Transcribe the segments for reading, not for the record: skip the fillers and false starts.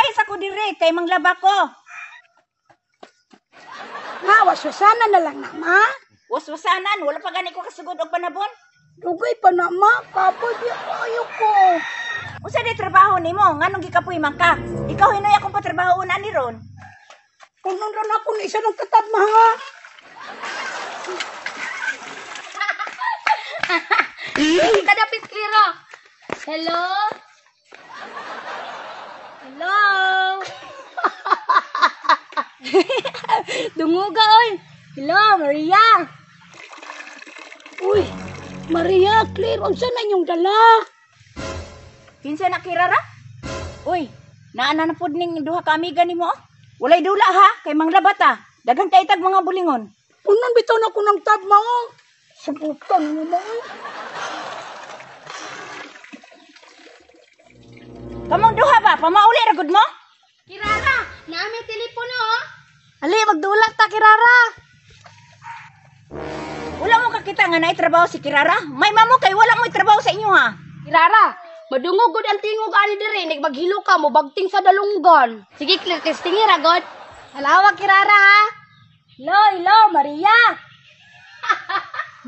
Magpatahis ako dire kay manglaba ko. Ma, waswasana na lang na, ma. Waswasanan, wala pa gani ko kasugod og panabon. Dugay pa na, ma. Kapoy, di kaayo ko. Unsa day trabaho nimo? Nganong gikapoy man ka? Ikaw hinoy akong patrabahoon ani ron. Kunon ron ako ni isa ng katab, ma, ha? Kadapit kliro. Hello? Hello? Dunguga oy. Hello, Maria. Uy, Maria, Claire, unsa na inyong dala? Kinsa na kirara? Uy, naa na pud ning duha ka amiga nimo. Oh. Walay dula ha, kay manglaba ta. Daghan kay tag mga bulingon. Punon bitaw na ko ng tab, ma, oh. Sabutan mo, ma, oh. Kamong duha ba? Pamauli ra gud mo? Kirara, naa may telepono oh. Ali, magdula ta, Kirara. Wala mo kakita nga naay trabaho si Kirara? May mamo kay wala mo'y trabaho sa inyo ha. Kirara, madungog gud ang tingog ani diri, nig maghilo ka mo bagting sa dalunggan. Sige, Claire, testingi ra god. Halawa, Kirara, ha? Hello, hello, Maria.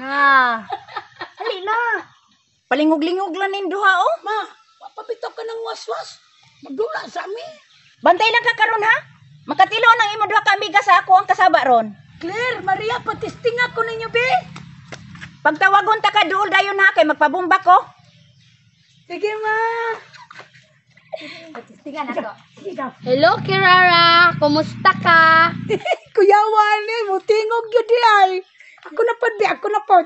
Na. Ali na. Palingog-lingog lang ning duha oh. Ma, papabitaw ka ng waswas. Magdula sa mi. Bantay lang ka karon ha. Makatilo nang imo duha ka amiga sa ako ang kasaba ron. Claire, Maria, patisting ako ninyo, be. Pagtawagon ta ka duol dayon ha kay magpabomba ko. Sige, ma. Patistingan ako. Sige daw. Hello, Kirara. Kumusta ka? Kuyawan eh, mo tingog yun di ay. Ako na pod, be, ako na pod.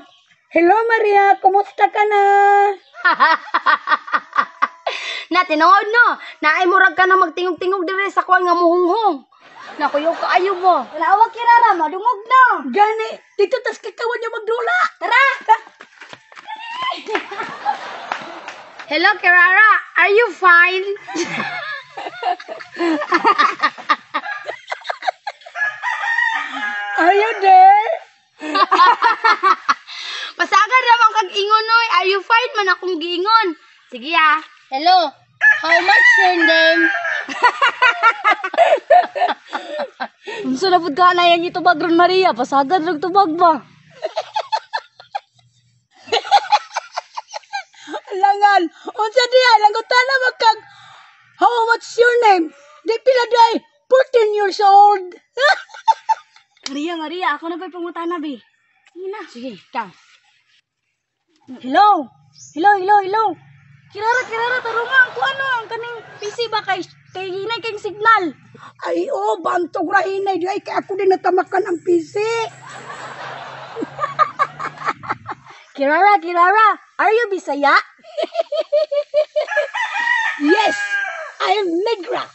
Hello, Maria, kumusta ka na? Na tinuod no. Naay murag ka na magtingog-tingog diri sa kuan nga muhunghong. Nakuyaw kaayo mo. Halawa, Kirara, madungog na. Gani, dito tas kikawan niyo magdula. Tara. Hello, Kirara. Are you fine? Are you there? Pasagad ra man kag ingon oy. Are you fine man akong giingon. Sige ah. Hello. How much your name? Unsa na pud ka na yan tubag ron, Maria? Pasagad rag tubag ba? Langan, unsa di ay, langutan na magkag, how, what's your name? Di pila di ay, 14 years old. Maria, Maria, ako na pa'y pangutana, be. Sige na. Sige, ikaw. Hello. Hello, hello, hello. Kirara, Kirara, tarunga ang kuano ang kaning PC ba kay kay hinay kay signal. Ay, oh, bantog ra hinay di ay, kay ako din natamakan ang PC. Kirara, Kirara, are you Bisaya? Yes, I am Negra.